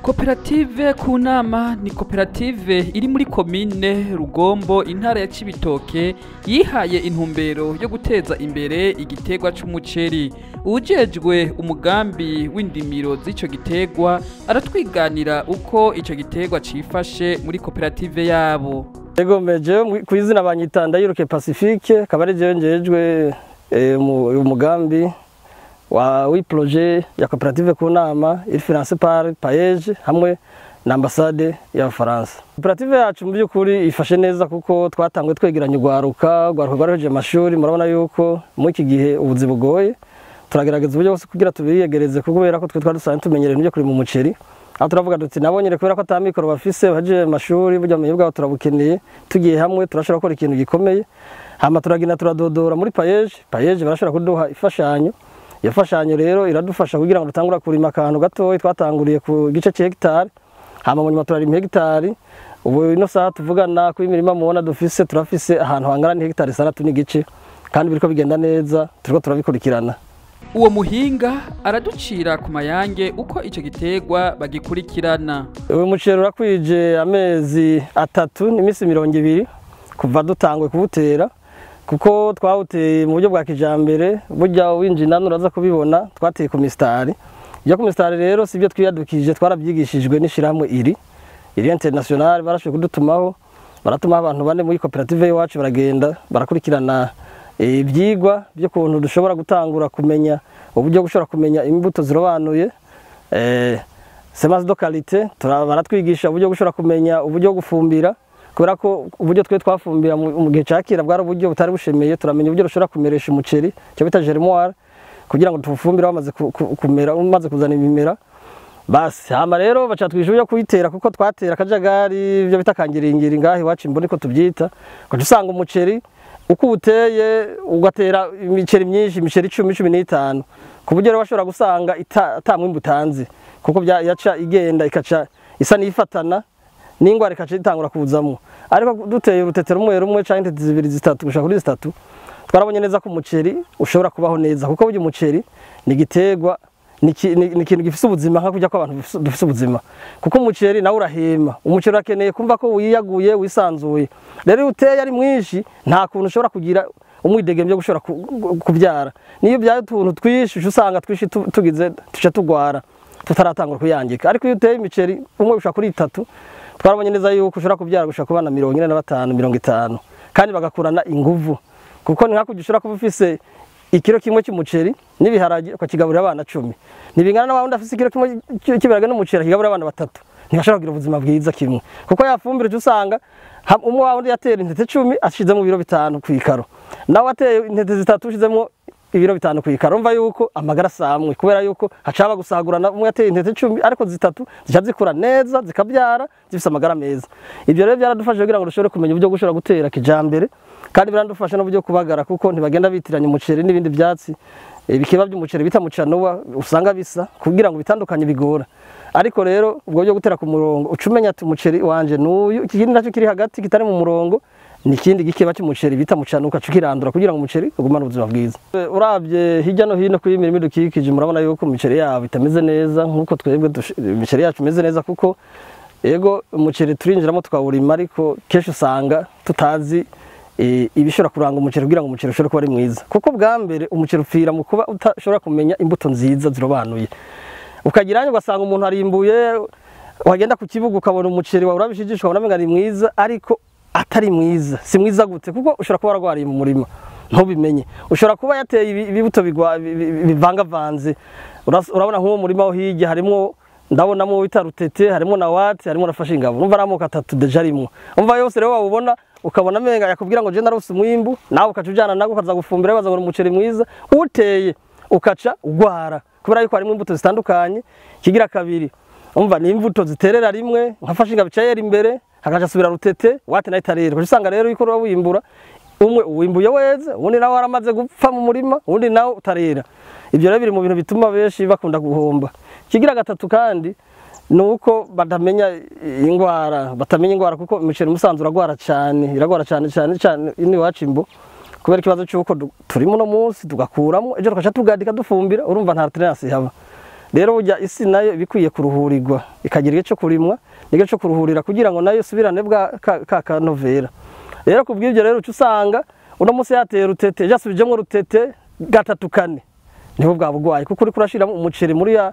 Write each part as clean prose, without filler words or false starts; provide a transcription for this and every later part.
Koperative Kunama ni koperative iri muri komine Rugombo, intara ya Cibitoke, yihaye intumbero yo guteza imbere igiterwa c'umuceri. Uwujejwe umugambi w'indimiro z'ico giterwa aratwiganira uko ico giterwa cifashe muri koperative yabo. Ego meje kwizina banyita Ndayiruke Pacifique, akaba ari jewe njejwe umugambi wa projet ya koperative Kunama iri financé par PAEEJ hamwe na ambassade y'Abafaransa. Koperative yacu mu by'ukuri ifashe neza kuko twatanguye twegeranya urwaruka rwahejeje amashuri. Murabona yuko muri iki gihe ubuzi bugoye, turagerageza uburyo bwose kugira tubiyegereze, kubera ko twe twari dusanzwe tumenyereye ibyo kurima umuceri. Aho turavuga duti nabonyere kubera ko ata mikoro bafise bahejeje amashuri, burya bumenyi bwabo turabukeneye, tugiye hamwe turashobora gukora ikintu gikomeye. Hama turagenda turadodora muri PAEEJ, PAEEJ barashobora kuduha ifashanyo. Iyo fashanyo rero iradufasha kugira ngo dutangura kurima akantu gatoyi. Twatanguriye ku gice c'hegitari, hama mu nyuma turarima hegitari. Ubu ino saha tuvugana ku imirima mubona dufise, turafise ahantu hangana n'hegitari 6.5, kandi biriko bigenda neza, turiko turabikurikirana. Uwo muhinga araducira ku mayange uko ico giterwa bagikurikirana. Uyu muceri urakwije amezi 3 n'iminsi 20 kuva dutanguye kuwutera, kuko twawuteye mu buryo bwa kijambere. Burya winjira uraza kubibona, twateye ku misitari. Ibyo ku misitari rero si ibyo twiyadukije, twarabyigishijwe n'ishirahamwe iri international. Barashoboye kudutumaho, baratumaho abantu bane muri koperative y'iwacu, baragenda barakurikirana ibyigwa by'ukuntu dushobora gutangura kumenya uburyo gushobora kumenya imbuto zirobanuye, semence de qualité. Baratwigisha uburyo gushobora kumenya uburyo gufumbira, kubera ko uburyo twe twafumbira mu gihe ca kera bwari uburyo butari bushemeye. Turamenya uburyo dushobora kumeresha umuceri, icyo bita germoire, kugira ngo tuwufumbire wamaze kumera, umaze kuzana ibimera. Basi hama rero baca twigisha uburyo kuyitera, kuko twatera akajagari, ibyo bita kangiringiri ngaho iwacu imbona ko tubyita. Ugaca usanga umuceri uko uteye ugatera imiceri myinshi, imiceri 10, 15, ku buryo rero washobora gusanga ata mwimbu utanze, kuko yaca igenda ikaca isa n'ifatana n'ingwara ikaca itangura kuzamwo. Ariko duteye urutete rumwe rumwe canke intete 2, 3 gushika kuri 3, twarabonye neza ko umuceri ushobora kubaho neza, kuko burya umuceri ni igiterwa, ni ikintu gifise ubuzima nka kurya ko abantu dufise ubuzima, kuko umuceri nawe urahema. Umuceri urakeneye kumva ko wiyaguye, wisanzuye. Rero iyo uteye ari mwinshi, nta kuntu ushobora kugira umwidegemvyo gushobora kubyara. Niyo byaye utuntu twinshi, usanga twinshi tugize tuca tugwara tutaratangura kuyangika. Ariko iyo uteye imiceri umwe gushika kuri 3, twarabonye neza yuko ushobora kubyara gushika ku bana 45, 50, kandi bagakurana inguvu, kuko ni nka kurya ushobora kuba ufise ikiro kimwe cy'umuceri n'ibiharage ukakigaburira abana 10, ntibingana na wundi afise ikiro kimwe cy'ibiharage n'umuceri akigaburira abana 3. Ntibashobora kugira ubuzima bwiza kimwe, kuko yafumbire usanga umwe wa wundi yatera intete 10 ashizemo ibiro 5 ku ikaro, nawe ateye intete 3 ushizemo ibiro 5 ku ikaro. Urumva yuko amagara samwe, kubera yuko hacaba gusagurana. Umwe yateye intete 10 ariko 3 zica zikura neza, zikabyara zifise amagara meza. Ibyo rero byaradufashije kugira ngo dushobore kumenya uburyo gushobora gutera kijambere, kandi birandufasha n'uburyo kubagara, kuko ntibagenda bitiranya umuceri n'ibindi byatsi. Ibikeba by'umuceri bita mucanuwa usanga bisa, kugira ngo bitandukanye bigora. Ariko rero ubwo buryo gutera ku murongo, uca umenya ati umuceri wanje n'uyu, ikindi nacyo kiri hagati kitari mu murongo ni ikindi gikeba cy'umuceri bita mucanuwa, ukaca ukirandura kugira ngo umuceri ugumane ubuzima bwiza. Urabye hirya no hino kuri imirima idukikije, murabona yuko imiceri yabo itameze neza nk'uko twebwe imiceri yacu imeze neza, kuko yego umuceri turinjiramo tukawurima, ariko kenshi usanga tutazi ibishobora kuranga umuceri kugira ngo umuceri ushobore kuba ari mwiza. Kuko bwa mbere umuceri upfira mu kuba utashobora kumenya imbuto nziza zirobanuye. Ukagira ugasanga umuntu arimbuye, wagenda ku kibuga ukabona umuceri wawe urabishijisha, ukabona ari mwiza ariko atari mwiza. Si mwiza gute? Kuko ushobora kuba waragwariye mu murima ntubimenye, ushobora kuba yateye ibibuto bivangavanze. Urabona nk'uwo murima wo hirya harimo, ndabonamo wita rutete, harimo na wate, harimo na fashingabo. Urumva ari amoko 3 deja arimwo. Umva yose rero wabubona ukabona amenga yakubwira ngo je narose umwimbu, nawe ukaca ujana nago ukaza gufumbira baza ngo umuceri mwiza uteye, ukaca ugwara kubera yuko harimo imbuto zitandukanye. Kigira kabiri, umva ni imbuto ziterera rimwe, nka fashingabo cayera imbere hakaca subira rutete, wate nayo itarera. Usanga rero yuko uba wimbura umwe uwimbuye weze, uwundi nawe waramaze gupfa mu murima, uwundi nawe utarera. Ibyo rero biri mu bintu bituma benshi bakunda guhomba. Kigira gatatu kandi nuko batamenya ingwara, batamenya ingwara, kuko imiceri musanzu uragwara cyane, iragwara cyane cyane cyane ini wacu imbo, kubera ikibazo cy'uko turimo no munsi tugakuramo ejo tukaca tugadika dufumbira, urumva nta alternance haba. Rero burya isi nayo ibikwiye kuruhurirwa, ikagira igice cyo kurimwa n'igice cyo kuruhurira kugira ngo nayo isubirane bwa ka kanovera. Rero kubw'ibyo rero uca usanga uno munsi yateye rutete, ejo asubijemwo rutete gatatu kane, niho bwa bugwayi, kuko uriko urashiramo umuceri muri ya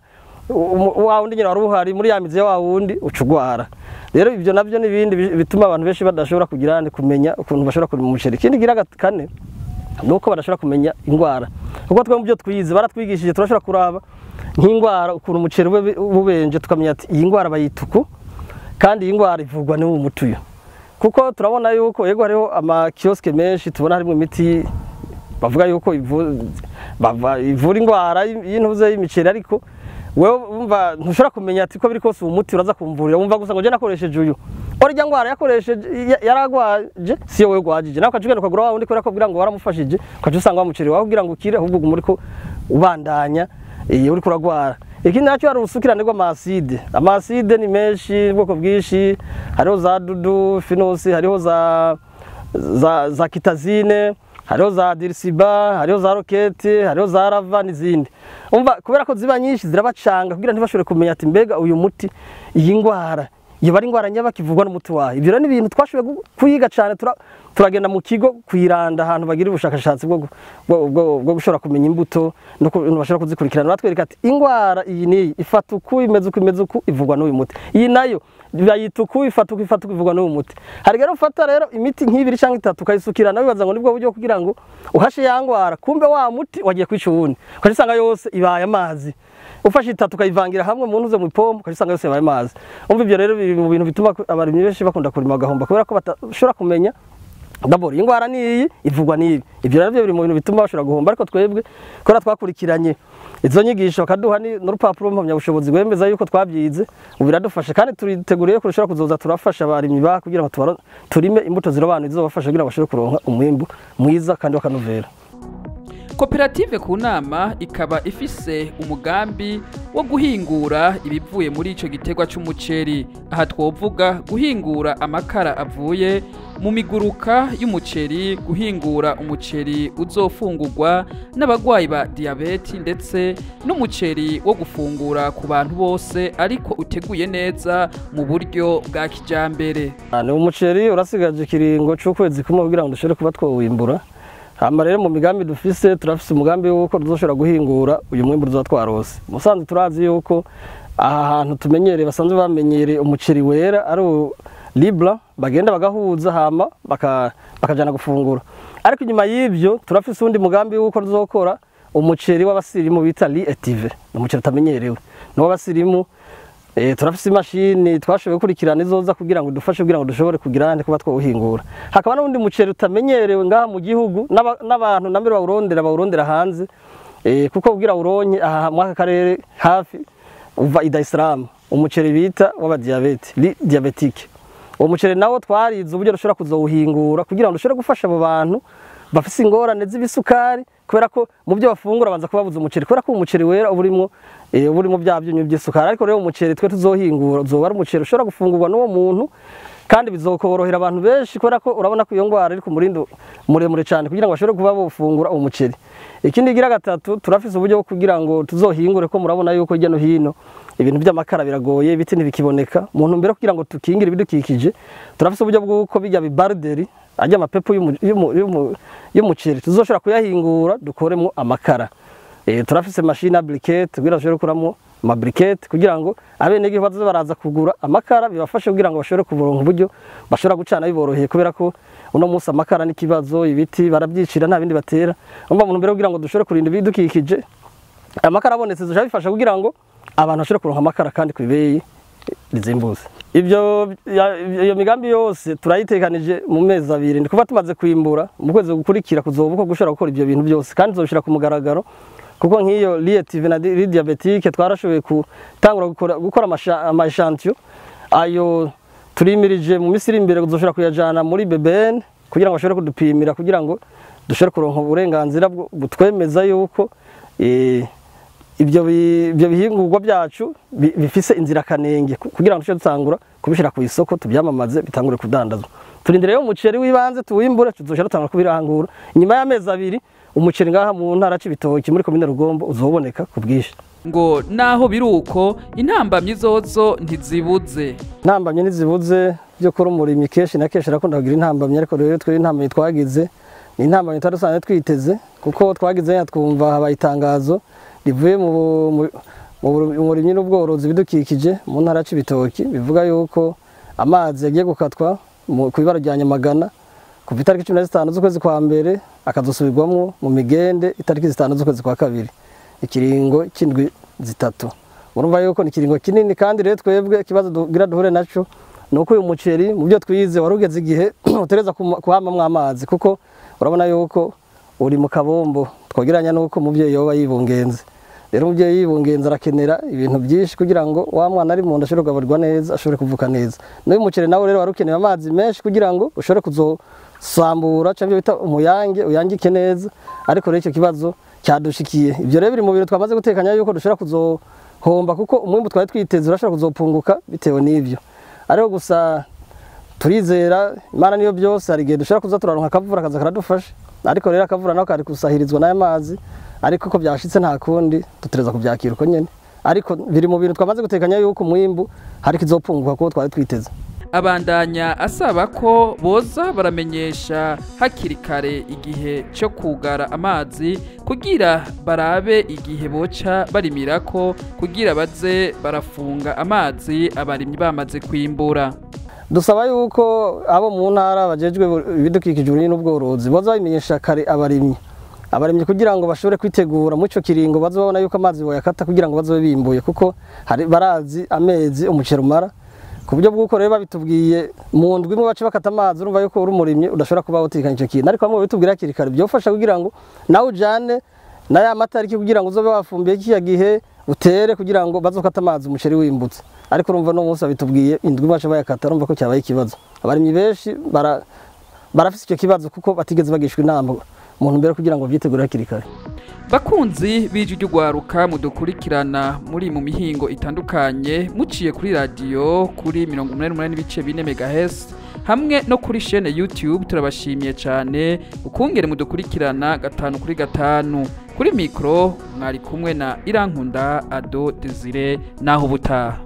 wa wundi nyine wari uhari muri ya mizi ya wa wundi uca ugwara. Rero ibyo navyo n'ibindi bituma abantu benshi badashobora kugira kumenya ukuntu bashobora kurima umuceri. Ikindi gira kane nuko badashobora kumenya ingwara, kuko twe mu byo twize baratwigishije turashobora kuraba nk'ingwara ukuntu umuceri ubenje, tukamenya ati iyi ngwara bayituku kandi iyi ngwara ivurwa n'uwo muti uyu. Kuko turabona yuko yego hariho ama kioske menshi tubona harimo imiti bavuga yuko ivura ingwara y'intuze y'imiceri, ariko wewe umva ntushobora kumenya ati ko biri kose uwo muti uraza kumvurira, wumva gusa ngo je nakoresheje uyu, orya ngwara yakoresheje yaragwaje siyo wewe gwajije, nawe ukajugenda ukagura wa wundi kubera ko kugira ngo waramufashije, ukaca usanga wa muceri wawe kugira ngo ukire, ahubwo uguma uriko ubandanya iyo uriko uragwara. Ikindi nacyo hari urusukirane rw'amaside. Amaside ni menshi, ubwoko bwinshi, hariho za dudu finusi, hariho za kitazine, hariho za dirisiba, hariho za rokete, hariho za rava n'izindi. Umva kubera ko ziba nyinshi zirabacanga kugira ntibashobore kumenya ati mbega uyu muti iyi ngwara iyo bari ingwara nyabakivugwa n'umuti wayo. Ibyo rero ni ibintu twashoboye kuyiga cyane, turagenda mu kigo kuyiranda ahantu bagira ubushakashatsi bwo gushobora kumenya imbuto no bashobora kuzikurikirana, batwereka ati ingwara iyi ni ifata uku imeze uku imeze uku ivugwa n'uyu muti, iyi nayo bayita uku ifata uku ifata uku ivugwa n'uyu muti. Hari rero ufata rero imiti nk'ibiri cyangwa itatu ukayisukirana wibaza ngo nibwo buryo kugira ngo uhashe ya ngwara, kumbe wa muti wagiye kwica uwundi, ukasanga yose ibaye amazi. Ufashe itatu ukayivangira hamwe mu ntuze mu ipombo ukasanga yose yabaye amazi. Umva ibyo rero biri mu bintu bituma abarimyi benshi bakunda kurima agahomba, kubera ko badashobora kumenya d'abord ingwara ni iyi ivugwa ni ibi. Ibyo rero biri mu bintu bituma bashobora guhomba, ariko twebwe kubera twakurikiranye izo nyigisho bakaduha n'urupapuro mpamyabushobozi rwemeza yuko twabyize, ubu biradufasha kandi turiteguriye ko dushobora kuzoza turafasha abarimyi ba kugira ngo turime imbuto zirobanuye zizobafasha kugira ngo bashobore kuronka umwimbu mwiza kandi w'akanovera. Koperative Kunama ikaba ifise umugambi wo guhingura ibivuye muri ico gitegwa c'umuceri. Aha twovuga guhingura amakara avuye mu miguruka y'umuceri, guhingura umuceri uzofungurwa n'abagwayi ba diyabeti, ndetse n'umuceri wo gufungura ku bantu bose ariko uteguye neza mu buryo bwa kijambere. Ni umuceri urasigaje ikiringo c'ukwezi kumwe kugira ngo dushobore kuba twowimbura. Hama rero mu migambi dufise, turafise umugambi wuko tuzoshobora guhingura uyu mwimbu tuzoba twarose. Musanze turazi yuko aha hantu tumenyereye basanzwe bamenyereye umuceri wera ari libra, bagenda bagahuza hama bakajana gufungura. Ariko inyuma y'ibyo turafise undi mugambi wuko tuzokora umuceri w'abasirimu bita Lietive, umuceri utamenyerewe ni w'abasirimu. Turafise imashini twashoboye gukurikirana izoza kugira ngo dufashe kugira ngo dushobore kugira nte kuba twawuhingura. Hakaba n'undi muceri utamenyerewe ngaha mu gihugu n'abantu nambere bawurondera hanze, kuko kugira uronke aha mu aka karere hafi uva i Dar es Salaam, umuceri bita w'abadiabete, li diabétique. Uwo muceri nawo twarize uburyo dushobora kuzowuhingura kugira ngo dushobore gufasha abo bantu bafise ingorane z'ibisukari, kubera ko mu byo bafungura banza kubabuza umuceri, kubera ko umuceri wera uburimo bya byunyu by'isukari. Ariko rero umuceri twe tuzohingura uzoba ari umuceri ushobora gufungurwa n'uwo muntu, kandi bizokorohera abantu benshi, kubera ko urabona ko iyo ngwara iri ku murindo muremure cyane kugira ngo bashobore kuba bofungura uwo muceri. Ikindi gira gatatu, turafise uburyo bwo kugira ngo tuzohingure, ko murabona yuko hirya no hino ibintu by'amakara biragoye, ibiti ntibikiboneka. Mu ntumbero kugira ngo tukingire ibidukikije, turafise uburyo bw'uko bijya bibarderi ajya amapepo y'umuceri tuzoshobora kuyahingura dukoremo amakara. Turafise machine à briquette kugira bashobore gukuramo ama briquette, kugira ngo abenegihugu bazoze baraza kugura amakara bibafashe kugira ngo bashobore kuboronka uburyo bashobora gucana biboroheye, kubera ko uno munsi amakara n'ikibazo, ibiti barabyicira nta bindi batera. Umva mu ntumbero kugira ngo dushobore kurinda ibidukikije, amakara abonetse zoja bifasha kugira ngo abantu bashobore kuronka amakara kandi ku ibeyi rizimbuze. Ibyo iyo migambi yose turayitekanije mu mezi abiri, ndi kuva tumaze kwimbura mu kwezi gukurikira kuzoba uko gushobora gukora ibyo bintu byose, kandi tuzobishira ku mugaragaro. Kuko nk'iyo Lietive na diabétique twarashoboye gutangura gukora ama échantillon, ayo turimirije mu misiri imbere kuzoshobora kuyajana muri BBN kugira ngo bashobore kudupimira, kugira ngo dushobore kuronka uburenganzira butwemeza yuko ibyo bihingurwa byacu bifise inzira kanenge, kugira ngo dushobore dutangura kubishira ku isoko tubyamamaze bitangure kudandazwa. Turindire rero umuceri w'ibanze tuwimbure, tuzoshobora dutangura kubirangura inyuma y'amezi abiri. Umuceri ngaha mu ntara Cibitoki muri komine Rugombo uzoboneka ku bwinshi. Ngo naho biruko intambamyi zozo ntizibuze. Intambamyi ntizibuze byo kuri umurimyi, kenshi na kenshi arakunda kugira intambamyi, ariko rero twe intambamyi twagize ni intambamyi twari dusanzwe twiteze, kuko twagize twumva habaye itangazo rivuye mu burimyi n'ubworozi bidukikije mu ntara ya Cibitoki, bivuga yuko amazi yagiye gukatwa ku ibara rya Nyamagana kuva itariki 15 z'ukwezi kwa mbere akazosubirwamwo mu migende itariki 5 z'ukwezi kwa kabiri, ikiringo c'indwi zitatu. Murumva yuko ni ikiringo kinini, kandi rero twebwe ikibazo dugira duhure naco nuko uyu muceri mu byo twize warugeze igihe utereza kuhamamwo amazi, kuko urabona yuko uri mu kabombo twogeranya nuko umuvyeyi yoba yibungenze. Rero umuvyeyi yibungenze arakenera ibintu byinshi kugira ngo wa mwana ari mu nda ashobore kugaburirwa neza, ashobore kuvuka neza. N'uyu muceri nawe rero warukeneye amazi menshi kugira ngo ushobore kuzosambura cyangwa bita umuyange uyangike neza, ariko rero icyo kibazo cyadushikiye. Ibyo rero biri mu bintu twamaze gutekanya yuko dushobora kuzohomba, kuko umwimbu twari twiteze urashobora kuzopunguka bitewe n'ivyo. Ariko gusa turizera Imana niyo byose, hari igihe dushobora kuza turaronka akavura kaza karadufasha, ariko rero akavura nako kari gusahirizwa n'aya mazi, ariko ko byashitse nta kundi dutereza kubyakira uko nyene. Ariko biri mu bintu twamaze gutekanya yuko umwimbu hari kizopunguka kuko twari twiteze. Abandanya asaba ko boza baramenyesha hakiri kare igihe cyo kugara amazi kugira barabe igihe boca barimirako, kugira baze barafunga amazi abarimyi bamaze kwimbura. Dusaba yuko abo mu ntara bajejwe ibidukikije n'ubworozi boza babimenyesha kare abarimyi kugira ngo bashobore kwitegura mu ico kiringo, baze babona yuko amazi boyakata kugira ngo bazobe bimbuye, kuko hari barazi amezi umuceri umara. Ku buryo bw'uko rero babitubwiye mu ndwi imwe bace bakata amazi, urumva yuko uri umurimyi udashobora kuba utekanye ico kintu. Ariko bamwe babitubwira hakiri kare byofasha kugira ngo nawe ujane na ya matariki kugira ngo uzobe wafumbiye kiya gihe utere, kugira ngo bazokata amazi umuceri wimbutse. Ariko urumva no munsi babitubwiye indwi bace bayakata, urumva ko cyabaye ikibazo. Abarimyi benshi barafise icyo kibazo kuko batigeze bagishwa inama mu ntumbero kugira ngo byitegure hakiri kare. Bakunzi b'ijwi ry'ugwaruka mudukurikirana muri mu mihingo itandukanye muciye kuri radio kuri 88.4 MHz hamwe no kuri chaîne YouTube, turabashimiye cyane ukungere mudukurikirana 5 kuri 5. Kuri micro mwari kumwe na Irankunda Ado Desire, naho ubutaha.